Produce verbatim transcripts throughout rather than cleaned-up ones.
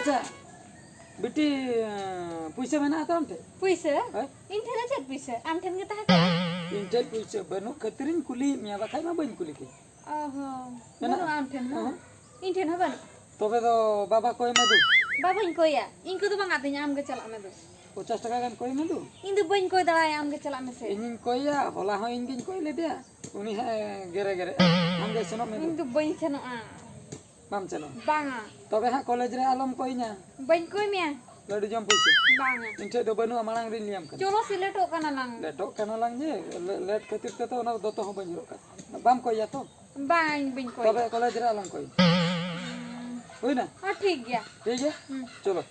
ᱟᱪᱪᱷᱟ, ᱵᱤᱴᱤ, ᱯᱩᱭᱥᱟᱹ ᱢᱮᱱᱟᱜᱼᱟ ᱛᱚ ᱟᱢ ᱴᱷᱮᱱ? ᱯᱩᱭᱥᱟᱹ? ᱦᱳᱭ᱾ ᱤᱧ ᱴᱷᱮᱱ ᱫᱚ ᱪᱮᱫ ᱯᱩᱭᱥᱟᱹ? ᱟᱢ ᱴᱷᱮᱱ ᱜᱮ ᱛᱟᱦᱮᱸ ᱠᱟᱱᱟ᱾ ᱤᱧ ᱴᱷᱮᱱ ᱯᱩᱭᱥᱟᱹ ᱵᱟᱹᱱᱩᱜ ᱠᱷᱟᱹᱛᱤᱨᱤᱧ ᱠᱩᱞᱤᱭᱮᱫ ᱢᱮᱭᱟ, ᱵᱟᱠᱷᱟᱡ ᱢᱟ ᱵᱟᱹᱧ ᱠᱩᱞᱤ ᱠᱮᱭᱟ᱾ ᱚ ᱦᱚᱸ᱾ ᱢᱮᱱᱟᱜᱼᱟ? ᱵᱟᱹᱱᱩᱜᱼᱟ ᱟᱢ ᱴᱷᱮᱱ ᱦᱚᱸ? ᱦᱚᱸ᱾ ᱤᱧ ᱴᱷᱮᱱ ᱦᱚᱸ ᱵᱟᱹᱱᱩᱜ᱾ ᱛᱚᱵᱮ ᱫᱚ ᱵᱟᱵᱟ ᱠᱚᱭ ᱢᱮ ᱫᱩ᱾ ᱵᱟᱵᱟᱧ ᱠᱚᱭᱟ, ᱤᱧ ᱠᱚᱫᱚ ᱵᱟᱝ ᱟᱹᱛᱤᱧᱟ, ᱟᱢ ᱜᱮ ᱪᱟᱞᱟᱜ ᱢᱮ ᱫᱩ᱾ ᱯᱚᱪᱟᱥ ᱴᱟᱠᱟ ᱜᱟᱱ ᱠᱚᱭ ᱢᱮ ᱫᱩ᱾ ᱤᱧ ᱫᱚ ᱵᱟᱹᱧ ᱠᱚᱭ ᱫᱟᱲᱮᱭᱟᱜᱼᱟ, ᱟᱢ ᱜᱮ ᱪᱟᱞᱟᱜ ᱢᱮᱥᱮ᱾ ᱤᱧᱤᱧ ᱠᱚᱭᱟ, ᱦᱚᱞᱟ ᱦᱚᱸ ᱤᱧ ᱜᱤᱧ ᱠᱚᱭ ᱞᱮᱫᱮᱭᱟ, ᱩᱱᱤ ᱦᱟᱸᱜ ᱮ ᱜᱮᱨᱮ ᱜᱮᱨᱮ᱾ ᱟᱢ ᱜᱮ ᱥᱮᱱᱚᱜ ᱢᱮ ᱫᱩ᱾ ᱤᱧ ᱫᱚ ᱵᱟᱹᱧ ᱥᱮᱱᱚᱜᱼᱟ᱾ ᱵᱟᱢ ᱪᱟᱞᱟᱜᱼᱟ? ᱵᱟᱝᱟ᱾ ᱛᱚᱵᱮ ᱦᱟᱸᱜ ᱠᱚᱞᱮᱡᱽ ᱨᱮ ᱟᱞᱚᱢ ᱠᱚᱭᱤᱧᱟ᱾ ᱵᱟᱹᱧ ᱠᱚᱭ ᱢᱮᱭᱟ᱾ ᱞᱟᱹᱰᱩ ᱡᱚᱢ ᱯᱩᱭᱥᱟᱹ᱾ ᱵᱟᱝᱟ᱾ ᱤᱧ ᱴᱷᱮᱡ ᱫᱚ ᱵᱟᱹᱱᱩᱜᱼᱟ, ᱢᱟᱲᱟᱝ ᱨᱤᱧ ᱞᱟᱹᱭᱟᱢ ᱠᱟᱱᱟ᱾ ᱪᱚᱞᱚ ᱥᱮ, ᱞᱮᱴᱚᱜ ᱠᱟᱱᱟ ᱞᱟᱝ᱾ ᱞᱮᱴᱚᱜ ᱠᱟᱱᱟ ᱞᱟᱝ ᱡᱮ, ᱞᱮ-, ᱞᱮᱴ ᱠᱷᱟᱹᱛᱤᱨ ᱛᱮ ᱛᱚ ᱚᱱᱟ ᱫᱚᱛᱚ ᱦᱚᱸ ᱵᱟᱹᱧ ᱦᱚᱨᱚᱜ ᱠᱟᱜ᱾ ᱵᱟᱢ ᱠᱚᱭᱟ ᱛᱚ? ᱵᱟᱝ, ᱤᱧ ᱵᱟᱹᱧ ᱠᱚᱭᱟ᱾ ᱛᱚᱵᱮ ᱠᱚᱞᱮᱡᱽ ᱨᱮ ᱟᱞᱚᱢ ᱠᱚᱭ᱾ ᱦᱩᱸ᱾ ᱦᱩᱭᱱᱟ? ᱦᱚᱸ, ᱴᱷᱤᱠ ᱜᱮᱭᱟ᱾ ᱴᱷᱤᱠ ᱜᱮᱭᱟ? ᱦᱩᱸ᱾ ᱪᱚᱞᱚ᱾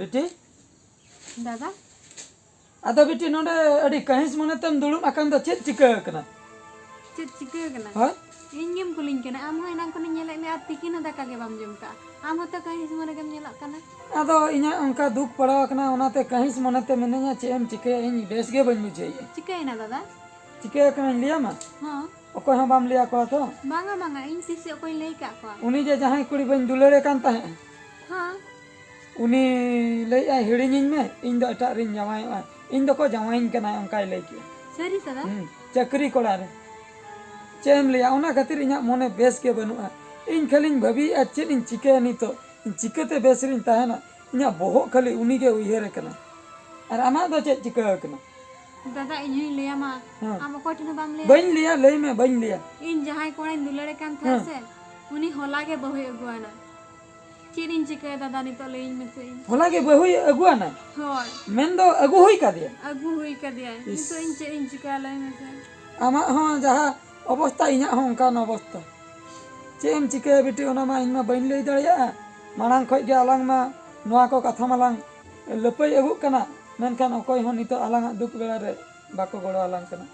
ᱵᱤᱴᱤ? ᱫᱟᱫᱟ? ᱟᱫᱚ ᱵᱤᱴᱤ, ᱱᱚᱰᱮ ᱟᱹᱰᱤ ᱠᱟᱹᱦᱤᱥ ᱢᱚᱱᱮ ᱛᱮᱢ ᱫᱩᱲᱩᱵ ᱟᱠᱟᱱ ᱫᱚ, ᱪᱮᱫ ᱪᱤᱠᱟᱹ ᱟᱠᱟᱱᱟ? ᱪᱮᱫ ᱪᱤᱠᱟᱹ ᱟᱠᱟᱱᱟ? ᱦᱳᱭ? ᱤᱧ ᱜᱮᱢ ᱠᱩᱞᱤᱧ ᱠᱟᱱᱟ? ᱟᱢ ᱦᱚᱸ ᱮᱱᱟᱝ ᱠᱷᱚᱱᱤᱧ ᱧᱮᱞᱮᱫ ᱢᱮᱭᱟ, ᱟᱨ ᱛᱤᱠᱤᱱ ᱦᱚᱸ ᱫᱟᱠᱟ ᱜᱮ ᱵᱟᱢ ᱡᱚᱢ ᱠᱟᱜᱼᱟ᱾ ᱟᱢ ᱦᱚᱸᱛᱚ ᱠᱟᱹᱦᱤᱥ ᱢᱚᱱᱮ ᱜᱮᱢ ᱧᱮᱞᱚᱜ ᱠᱟᱱᱟ᱾ ᱟᱫᱚ ᱤᱧᱟᱹᱜ ᱚᱱᱠᱟ ᱫᱩᱠ ᱯᱟᱲᱟᱣ ᱟᱠᱟᱱᱟ, ᱚᱱᱟᱛᱮ ᱠᱟᱹᱦᱤᱥ ᱢᱚᱱᱮ ᱛᱮ ᱢᱤᱱᱟᱹᱧᱟ, ᱪᱮᱫ ᱮᱢ ᱪᱤᱠᱟᱹᱭᱟ, ᱤᱧ ᱵᱮᱥ ᱜᱮ ᱵᱟᱹᱧ ᱵᱩᱡᱷᱟᱹᱣᱮᱫᱼᱟ᱾ ᱪᱤᱠᱟᱹᱭᱮᱱᱟ ᱫᱟᱫᱟ? ᱪᱤᱠᱟᱹ ᱟᱠᱟᱱᱟᱧ ᱞᱟᱹᱭᱟᱢᱟ? ᱦᱚᱸ᱾ ᱚᱠᱚᱭ ᱦᱚᱸ ᱵᱟᱢ ᱞᱟᱹᱭ ᱟᱠᱚᱣᱟ ᱛᱚ? ᱵᱟᱝᱟ, ᱵᱟᱝᱟ, ᱤᱧ ᱛᱤᱥ ᱦᱚᱸ ᱚᱠᱚᱭ ᱞᱟᱹᱭ ᱠᱟᱜ ᱠᱚᱣᱟ? ᱩᱱᱤ ᱡᱮ ᱡᱟᱦᱟᱸᱭ ᱠᱩᱲᱤ ᱵᱟᱹᱧ ᱫᱩᱞᱟᱹᱲᱮ ᱠᱟᱱ ᱛᱟᱦᱮᱸᱫ, ᱦᱚᱸ᱾ ᱩᱱᱤ ᱞᱟᱹᱭᱮᱫᱼᱟᱭ, "ᱦᱤᱲᱤᱧᱤᱧ ᱢᱮ, ᱤᱧ ᱫᱚ ᱮᱴᱟᱜ ᱨᱤᱧ ᱡᱟᱶᱟᱭᱚᱜᱼᱟ, ᱤᱧ ᱫᱚᱠᱚ ᱡᱟᱶᱟᱭᱤᱧ ᱠᱟᱱᱟ", ᱚᱱᱠᱟᱭ ᱞᱟᱹᱭ ᱠᱮᱜᱼᱟ᱾ ᱥᱟᱹᱨᱤ ᱥᱟᱫᱟ? ᱦᱩᱸ, ᱪᱟᱹᱠᱨᱤ ᱠᱚᱲᱟ ᱨᱮ᱾ ᱪᱮᱫ ᱮᱢ ᱞᱟᱹᱭᱟ, ᱚᱱᱟ ᱠᱷᱟᱹᱛᱤᱨ ᱤᱧᱟᱹᱜ ᱢᱚᱱᱮ ᱵᱮᱥ ᱜᱮ ᱵᱟᱹᱱᱩᱜᱼᱟ᱾ ᱤᱧ ᱠᱷᱟᱹᱞᱤᱧ ᱵᱷᱟᱹᱵᱤᱭᱮᱫᱼᱟ, ᱪᱮᱫ ᱤᱧ ᱪᱤᱠᱟᱹᱭᱟ ᱱᱤᱛᱚᱜ? ᱤᱧ ᱪᱤᱠᱟᱹᱛᱮ ᱵᱮᱥ ᱨᱤᱧ ᱛᱟᱦᱮᱱᱟ? ᱤᱧᱟᱹᱜ ᱵᱚᱦᱚᱜ ᱠᱷᱟᱹᱞᱤ ᱩᱱᱤ ᱜᱮ ᱩᱭᱦᱟᱹᱨᱮ ᱠᱟᱱᱟ᱾ ᱟᱨ ᱟᱢᱟᱜ ᱫᱚ ᱪᱮᱫ ᱪᱤᱠᱟᱹ ᱟᱠᱟᱱᱟ? ᱫᱟᱫᱟ, ᱤᱧ ᱦᱚᱧ ᱞᱟᱹᱭᱟᱢᱟ᱾ ᱦᱮᱸ᱾ ᱟᱢ ᱚᱠᱚᱭ ᱴᱷᱮᱱ ᱦᱚᱸ ᱵᱟᱢ ᱞᱟᱹᱭᱟ? ᱵᱟᱹᱧ ᱞᱟᱹᱭᱟ, ᱞᱟᱹᱭ ᱢᱮ, ᱵᱟᱹᱧ ᱞᱟᱹᱭᱟ᱾ ᱤᱧ ᱡᱟᱦᱟᱸᱭ ᱠᱚᱲᱟᱧ ᱫᱩᱞᱟᱹᱲᱮ ᱠᱟᱱ ᱛᱟᱦᱮᱸ ᱦᱮᱸ᱾ ᱥᱮ, ᱩᱱᱤ ᱦᱚᱞᱟ ᱜᱮ ᱵᱟᱹᱦᱩᱭ ᱟᱹᱜᱩᱣᱟᱱᱟ᱾ ᱪᱮᱫ ᱤᱧ ᱪᱤᱠᱟᱹᱭᱟ ᱫᱟᱫᱟ, ᱱᱤᱛᱚᱜ ᱞᱟᱹᱭᱟᱹᱧ ᱢᱮᱥᱮ ᱤᱧ᱾ ᱦᱚᱞᱟ ᱜᱮ ᱵᱟᱹᱦᱩᱭ ᱟᱹᱜᱩᱣᱟᱱᱟ? ᱦᱳᱭ᱾ ᱢᱮᱱᱫᱚ ᱟᱹᱜᱩ ᱦᱩᱭ ᱠᱟᱫᱮᱭᱟ? ᱟᱹᱜᱩ ᱦᱩᱭ ᱠᱟᱫᱮᱭᱟᱭ᱾ ᱤᱥ᱾ ᱱᱤᱛᱚᱜ ᱤᱧ ᱪᱮᱫ ᱤᱧ ᱪᱤᱠᱟᱹᱭᱟ ᱞᱟᱹᱭ ᱢᱮᱥᱮ? ᱟᱢᱟᱜ ᱦᱚᱸ ᱡᱟᱦᱟᱸ ᱚᱵᱚᱥᱛᱟ, ᱤᱧᱟᱹᱜ ᱦᱚᱸ ᱚᱱᱠᱟᱱ ᱚᱵᱚᱥᱛᱟ᱾ ᱪᱮᱫ ᱮᱢ ᱪᱤᱠᱟᱹᱭᱟ ᱵᱤᱴᱤ, ᱚᱱᱟ ᱢᱟ ᱤᱧ ᱢᱟ ᱵᱟᱹᱧ ᱞᱟᱹᱭ ᱫᱟᱲᱮᱭᱟᱜᱼᱟ᱾ ᱢᱟᱲᱟᱝ ᱠᱷᱚᱡ ᱜᱮ ᱟᱞᱟᱝ ᱢᱟ ᱱᱚᱣᱟ ᱠᱚ ᱠᱟᱛᱷᱟ ᱢᱟᱞᱟᱝ ᱞᱟᱹᱯᱟᱹᱭ ᱟᱹᱜᱩᱜ ᱠᱟᱱᱟ, ᱢᱮᱱᱠᱷᱟᱱ ᱚᱠᱚᱭ ᱦᱚᱸ ᱱᱤᱛᱚᱜ ᱟᱞᱟᱝᱟᱜ ᱫᱩᱠ ᱵᱮᱲᱟ ᱨᱮ ᱵᱟᱠᱚ ᱜᱚᱲᱚ ᱟᱞᱟᱝ ᱠᱟᱱᱟ᱾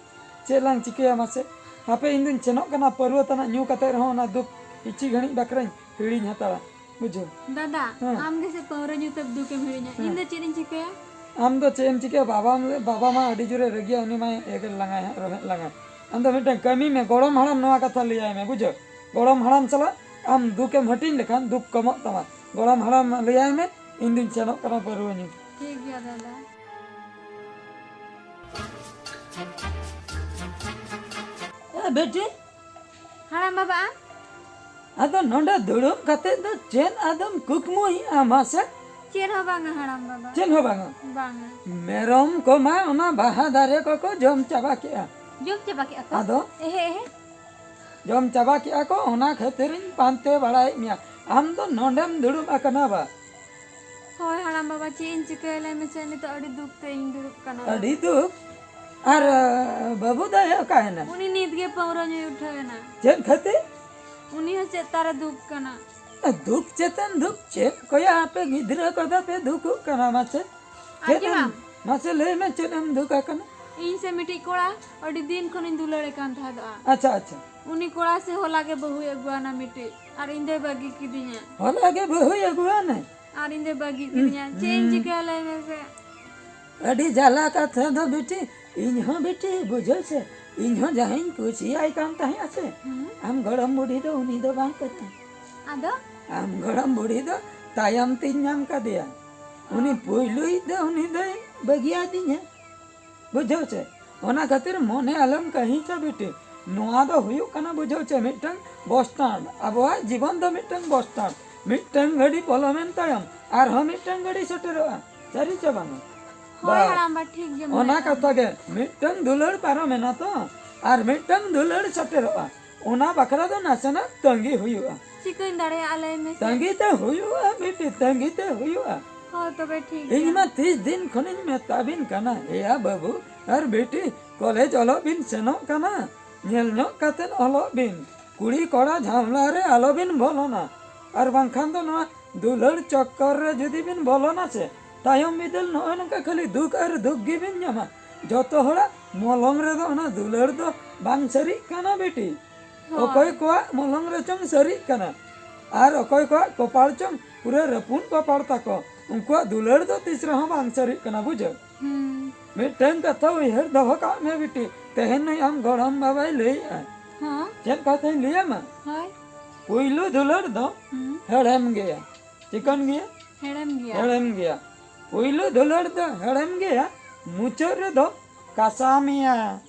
ᱪᱮᱫ ᱞᱟᱝ ᱪᱤᱠᱟᱹᱭᱟ ᱢᱟᱥᱮ? ᱦᱟᱯᱮ, ᱤᱧ ᱫᱩᱧ ᱥᱮᱱᱚᱜ ᱠᱟᱱᱟ, ᱯᱟᱹᱨᱣᱟᱹ ᱛᱟᱱᱟᱜ ᱧᱩ ᱠᱟᱛᱮ ᱨᱮᱦᱚᱸ ᱚᱱᱟ ᱫᱩᱠ ᱠᱤᱪᱷᱤ ᱜᱷᱟᱹᱲᱤᱡ ᱵᱟᱠᱷᱨᱟᱧ ᱦᱤᱲᱤᱧ ᱦᱟᱛᱟᱲᱟ, ᱵᱩᱡᱷᱟᱹᱣ? ᱫᱟᱫᱟ, ᱦᱮᱸ᱾ ᱟᱢ ᱜᱮ ᱥᱮ ᱯᱟᱹᱣᱨᱟᱹ ᱧᱩ ᱛᱮ ᱫᱩᱠ ᱮᱢ ᱦᱤᱲᱤᱧᱟ, ᱦᱮᱸ᱾ ᱤᱧ ᱫᱚ ᱪᱮᱫ ᱤᱧ ᱪᱤᱠᱟᱹᱭᱟ? ᱟᱢ ᱫᱚ ᱪᱮᱫ ᱮᱢ ᱪᱤᱠᱟᱹᱭᱟ? ᱵᱟᱵᱟ, ᱵᱟᱵᱟ ᱢᱟ ᱟᱹᱰᱤ ᱡᱳᱨᱮ ᱨᱟᱹᱜᱤᱭᱟ, ᱩᱱᱤ ᱢᱟᱭ ᱮᱜᱮᱨ ᱞᱟᱝᱟᱭ ᱦᱟᱸᱜ, ᱨᱚᱦᱮᱫ ᱞᱟᱝᱟᱭ᱾ ᱟᱢ ᱫᱚ ᱢᱤᱫᱴᱟᱝ ᱠᱟᱹᱢᱤ ᱢᱮ, ᱜᱚᱲᱚᱢ ᱦᱟᱲᱟᱢ ᱱᱚᱣᱟ ᱠᱟᱛᱷᱟ ᱞᱟᱹᱭᱟᱭ ᱢᱮ, ᱵᱩᱡᱷᱟᱹᱣ? ᱜᱚᱲᱚᱢ ᱦᱟᱲᱟᱢ ᱥᱟᱞᱟᱜ ᱟᱢ ᱫᱩᱠ ᱮᱢ ᱦᱟᱹᱴᱤᱧ ᱞᱮᱠᱷᱟᱱ ᱫᱩᱠ ᱠᱚᱢᱚᱜ ᱛᱟᱢᱟ᱾ ᱜᱚᱲᱚᱢ ᱦᱟᱲᱟᱢ ᱞᱟᱹᱭᱟᱭ ᱢᱮ, ᱤᱧ ᱫᱩᱧ ᱥᱮᱱᱚᱜ ᱠᱟᱱᱟ ᱯᱟᱹᱨᱣᱟᱹ ᱧᱩ᱾ ᱴᱷᱤᱠ ᱜᱮᱭᱟ ᱫᱟᱫᱟ᱾ ᱮ ᱵᱤᱴᱤ, ᱦᱟᱲᱟᱢ ᱵᱟᱵᱟ, ᱟᱢ? ᱟᱫᱚ ᱱᱚᱰᱮ ᱫᱩᱲᱩᱵ ᱠᱟᱛᱮ ᱫᱚ ᱪᱮᱫ ᱟᱫᱚᱢ ᱠᱩᱠᱢᱩᱭᱮᱫᱼᱟ ᱢᱟᱥᱮ? ᱪᱮᱫ ᱦᱚᱸ ᱵᱟᱝᱟ ᱦᱟᱲᱟᱢ ᱵᱟᱵᱟ᱾ ᱪᱮᱫ ᱦᱚᱸ ᱵᱟᱝᱟ? ᱵᱟᱝᱟ᱾ ᱢᱮᱨᱚᱢ ᱠᱚᱢᱟ ᱚᱱᱟ ᱵᱟᱦᱟ ᱫᱟᱨᱮ ᱠᱚᱠᱚ ᱡᱚᱢ ᱪᱟᱵᱟ ᱠᱮᱜᱼᱟ᱾ ᱡᱚᱢ ᱪᱟᱵᱟ ᱠᱮᱜᱼᱟ ᱠᱚ? ᱟᱫᱚ? ᱮᱦᱮ, ᱮᱦᱮ᱾ ᱡᱚᱢ ᱪᱟᱵᱟ ᱠᱮᱜᱼᱟ ᱠᱚ, ᱚᱱᱟ ᱠᱷᱟᱹᱛᱤᱨᱤᱧ ᱯᱟᱱᱛᱮ ᱵᱟᱲᱟᱭᱮᱫ ᱢᱮᱭᱟ᱾ ᱟᱢ ᱫᱚ ᱱᱚᱰᱮᱢ ᱫᱩᱲᱩᱵ ᱟᱠᱟᱱᱟ ᱵᱟ? ᱦᱳᱭ ᱦᱟᱲᱟᱢ ᱵᱟᱵᱟ, ᱪᱮᱫ ᱤᱧ ᱪᱤᱠᱟᱹᱭᱟ ᱞᱟᱹᱭ ᱢᱮᱥᱮ, ᱱᱤᱛᱚᱜ ᱟᱹᱰᱤ ᱫᱩᱠ ᱛᱮ ᱤᱧ ᱫᱩᱲᱩᱵ ᱠᱟᱱᱟ᱾ ᱟᱹᱰᱤ ᱫᱩᱠ? ᱟᱨ, ᱟᱸ, ᱵᱟᱹᱵᱩ ᱫᱚᱭ ᱚᱠᱟᱭᱮᱱᱟ? ᱩᱱᱤ ᱱᱤᱛ ᱜᱮ ᱯᱟᱹᱣᱨᱟᱹ ᱧᱩᱭ ᱩᱴᱷᱟᱹᱣ ᱮᱱᱟ᱾ ᱪᱮᱫ ᱠᱷᱟᱹᱛᱤᱨ? ᱩᱱᱤ ᱦᱚᱸ ᱪᱮᱫ ᱛᱟᱨᱮ ᱫᱩᱠ ᱠᱟᱱᱟ᱾ ᱫᱩᱠ ᱪᱮᱛᱟᱱ ᱫᱩᱠ ᱪᱮᱫ ᱠᱚᱭᱟ ᱟᱯᱮ ᱜᱤᱫᱽᱨᱟᱹ ᱠᱚᱫᱚ ᱯᱮ ᱫᱩᱠᱩᱜ ᱠᱟᱱᱟ ᱢᱟᱥᱮ? ᱪᱮᱫ ᱮᱢ, ᱟᱸᱡᱚᱢᱟᱢ? ᱢᱟᱥᱮ ᱞᱟᱹᱭ ᱢᱮ, ᱪᱮᱫ ᱮᱢ ᱫᱩᱠ ᱟᱠᱟᱱᱟ? ᱤᱧ ᱥᱮ ᱢᱤᱫᱴᱤᱡ ᱠᱚᱲᱟ ᱟᱹᱰᱤ ᱫᱤᱱ ᱠᱷᱚᱱᱤᱧ ᱫᱩᱞᱟᱹᱲᱮ ᱠᱟᱱ ᱛᱟᱦᱮᱸᱫᱚᱜᱼᱟ᱾ ᱟᱪᱪᱷᱟ, ᱟᱪᱪᱷᱟ᱾ ᱩᱱᱤ ᱠᱚᱲᱟ ᱥᱮ ᱦᱚᱞᱟ ᱜᱮ ᱵᱟᱹᱦᱩᱭ ᱟᱹᱜᱩᱣᱟᱱᱟ ᱢᱤᱫᱴᱤᱡ, ᱟᱨ ᱤᱧ ᱫᱚᱭ ᱵᱟᱹᱜᱤ ᱠᱤᱫᱤᱧᱟ᱾ ᱦᱚᱞᱟ ᱜᱮ ᱵᱟᱹᱦᱩᱭ ᱟᱹᱜᱩᱣᱟᱱᱟ? ᱟᱨ ᱤᱧ ᱫᱚᱭ ᱵᱟᱹᱜᱤ ᱠᱤᱫᱤᱧᱟ᱾ ᱦᱩᱸ᱾ ᱪᱮᱫ ᱤᱧ ᱪᱤᱠᱟᱹᱭᱟ ᱞᱟᱹᱭ ᱢᱮᱥᱮ? ᱟᱹᱰᱤ ᱡᱟᱞᱟ ᱠᱟᱛᱷᱟ ᱫᱚ ᱵᱤᱴᱤ, ᱤᱧ ᱦᱚᱸ ᱵᱤᱴᱤ ᱵᱩᱡᱷᱟᱹᱣ ᱥᱮ, ᱤᱧ ᱦᱚᱸ ᱡᱟᱦᱟᱸᱭᱤᱧ ᱠᱩᱥᱤᱭᱟᱭ ᱠᱟᱱ ᱛᱟᱦᱮᱸᱜᱼᱟ ᱥᱮ, ᱦᱩᱸ᱾ ᱟᱢ ᱜᱚᱲᱚᱢ ᱵᱩᱰᱷᱤ ᱫᱚ ᱩᱱᱤ ᱫᱚ ᱵᱟᱝ ᱠᱟᱱᱟᱭ᱾ ᱟᱫᱚ? ᱟᱢ ᱜᱚᱲᱚᱢ ᱵᱩᱰᱷᱤ ᱫᱚ ᱛᱟᱭᱚᱢ ᱛᱤᱧ ᱧᱟᱢ ᱠᱟᱫᱮᱭᱟ᱾ ᱩᱱᱤ ᱚ᱾ ᱯᱩᱭᱞᱩᱭᱤᱡ ᱫᱚ ᱩᱱᱤ ᱫᱚᱭ ᱵᱟᱹᱜᱤᱭᱟᱫᱤᱧᱟ᱾ ᱵᱩᱡᱷᱟᱹᱣ ᱪᱮ? ᱚᱱᱟ ᱠᱷᱟᱹᱛᱤᱨ ᱢᱚᱱᱮ ᱟᱞᱚᱢ ᱠᱟᱹᱦᱤᱸᱥᱟ ᱵᱤᱴᱤ᱾ ᱱᱚᱣᱟ ᱫᱚ ᱦᱩᱭᱩᱜ ᱠᱟᱱᱟ, ᱵᱩᱡᱷᱟᱹᱣ ᱪᱮ, ᱢᱤᱫᱴᱟᱝ bus stand᱾ ᱟᱵᱚᱣᱟᱜ ᱡᱤᱵᱚᱱ ᱫᱚ ᱢᱤᱫᱴᱟᱝ bus stand᱾ ᱢᱤᱫᱴᱟᱝ ᱜᱟᱹᱰᱤ ᱯᱚᱞᱚᱢᱮᱱ ᱛᱟᱭᱚᱢ ᱟᱨᱦᱚᱸ ᱢᱤᱫᱴᱟᱝ ᱜᱟᱹᱰᱤ ᱥᱮᱴᱮᱨᱚᱜᱼᱟ᱾ ᱥᱟᱹᱨᱤ ᱪᱮ ᱵᱟᱝᱟ? ᱦᱳᱭ ᱵᱟᱥ᱾ ᱦᱟᱲᱟᱢᱵᱟ, ᱴᱷᱤᱠ ᱜᱮᱢ ᱚᱱᱟ ᱢᱮᱱᱮᱫᱼᱟ᱾ ᱠᱟᱛᱷᱟ ᱜᱮ, ᱢᱤᱫᱴᱟᱝ ᱫᱩᱞᱟᱹᱲ ᱯᱟᱨᱚᱢᱮᱱᱟ ᱛᱚ, ᱟᱨ ᱢᱤᱫᱴᱟᱝ ᱫᱩᱞᱟᱹᱲ ᱥᱮᱴᱮᱨᱚᱜᱼᱟ, ᱚᱱᱟ ᱵᱟᱠᱷᱨᱟ ᱫᱚ ᱱᱟᱥᱮᱱᱟᱜ ᱛᱟᱺᱜᱤ ᱦᱩᱭᱩᱜᱼᱟ᱾ ᱪᱤᱠᱟᱹᱧ ᱫᱟᱲᱮᱭᱟᱜᱼᱟ, ᱞᱟᱹᱭ ᱢᱮᱥᱮ? ᱛᱟᱺᱜᱤ ᱛᱮ ᱦᱩᱭᱩᱜᱼᱟ ᱵᱤᱴᱤ, ᱛᱟᱺᱜᱤ ᱛᱮ ᱦᱩᱭᱩᱜᱼᱟ᱾ ᱦᱳᱭ, ᱛᱚᱵᱮ ᱴᱷᱤᱠ ᱤᱧ ᱜᱮᱭᱟ᱾ ᱢᱟ ᱛᱤᱥ ᱫᱤᱱ ᱠᱷᱚᱱᱤᱧ ᱢᱮᱛᱟ ᱵᱤᱱ ᱠᱟᱱᱟ, ᱮᱭᱟ ᱵᱟᱹᱵᱩ ᱟᱨ ᱵᱤᱴᱤ, ᱠᱚᱞᱮᱡᱽ ᱚᱞᱚᱜ ᱵᱤᱱ ᱥᱮᱱᱚᱜ ᱠᱟᱱᱟ, ᱧᱮᱞ ᱧᱚᱜ ᱠᱟᱛᱮᱫ ᱚᱞᱚᱜ ᱵᱤᱱ᱾ ᱠᱩᱲᱤ ᱠᱚᱲᱟ ᱡᱷᱟᱢᱞᱟ ᱨᱮ ᱟᱞᱚ ᱵᱤᱱ ᱵᱚᱞᱚᱱᱟ, ᱟᱨ ᱵᱟᱝᱠᱷᱟᱱ ᱫᱚ ᱱᱚᱣᱟ ᱫᱩᱞᱟᱹᱲ ᱪᱚᱠᱠᱚᱨ ᱨᱮ ᱡᱩᱫᱤ ᱵᱤᱱ ᱵᱚᱞᱚᱱᱟ ᱥᱮ, ᱛᱟᱭᱚᱢ ᱵᱤᱫᱟᱹᱞ ᱱᱚᱜᱼᱚᱭ ᱱᱚᱝᱠᱟ ᱠᱷᱟᱹᱞᱤ ᱫᱩᱠ ᱟᱨ ᱫᱩᱠ ᱜᱮᱵᱤᱱ ᱧᱟᱢᱟ᱾ ᱡᱚᱛᱚ ᱦᱚᱲᱟᱜ ᱢᱚᱞᱚᱝ ᱨᱮᱫᱚ ᱚᱱᱟ ᱫᱩᱞᱟᱹᱲ ᱫᱚ ᱵᱟᱝ ᱥᱟᱹᱨᱤᱜ ᱠᱟᱱᱟ ᱵᱤᱴᱤ᱾ ᱦᱳᱭ᱾ ᱚᱠᱚᱭ ᱠᱚᱣᱟᱜ ᱢᱚᱞᱚᱝ ᱨᱮᱪᱚᱝ ᱥᱟᱹᱨᱤᱜ ᱠᱟᱱᱟ, ᱟᱨ ᱚᱠᱚᱭ ᱠᱚᱣᱟᱜ ᱠᱚᱯᱟᱲ ᱪᱚᱝ ᱯᱩᱨᱟᱹ ᱨᱟᱹᱯᱩᱱ ᱠᱚᱯᱟᱲ ᱛᱟᱠᱚ, ᱩᱱᱠᱩᱣᱟᱜ ᱫᱩᱞᱟᱹᱲ ᱫᱚ ᱛᱤᱥ ᱨᱮᱦᱚᱸ ᱵᱟᱝ ᱥᱟᱹᱨᱤᱜ ᱠᱟᱱᱟ, ᱵᱩᱡᱷᱟᱹᱣ᱾ ᱦᱩᱸ᱾ ᱢᱤᱫᱴᱟᱝ ᱠᱟᱛᱷᱟ ᱩᱭᱦᱟᱹᱨ ᱫᱚᱦᱚ ᱠᱟᱜ ᱢᱮ ᱵᱤᱴᱤ, ᱛᱮᱦᱮᱧ ᱱᱩᱭ ᱟᱢ ᱜᱚᱲᱚᱢ ᱵᱟᱵᱟᱭ ᱞᱟᱹᱭᱮᱜᱼᱟ᱾ ᱦᱚᱸ᱾ ᱪᱮᱫ ᱠᱟᱛᱷᱟᱧ ᱞᱟᱹᱭᱟᱢᱟ? ᱦᱳᱭ᱾ ᱯᱩᱭᱞᱩ ᱫᱩᱞᱟᱹᱲ ᱫᱚ ᱦᱩᱸ᱾ ᱦᱮᱲᱮᱢ ᱜᱮᱭᱟ᱾ ᱪᱤᱠᱟᱹᱱ ᱜᱮᱭᱟ? ᱦᱮᱲᱮᱢ ᱜᱮᱭᱟ᱾ ᱦᱮᱲᱮᱢ ᱜᱮᱭᱟ᱾ ᱯᱩᱭᱞᱩ ᱫᱩᱞᱟᱹᱲ ᱫᱚ ᱦᱮᱲᱮᱢ ᱜᱮᱭᱟ, ᱢᱩᱪᱟᱹᱫ ᱨᱮᱫᱚ ᱠᱟᱥᱟ ᱢᱮᱭᱟ᱾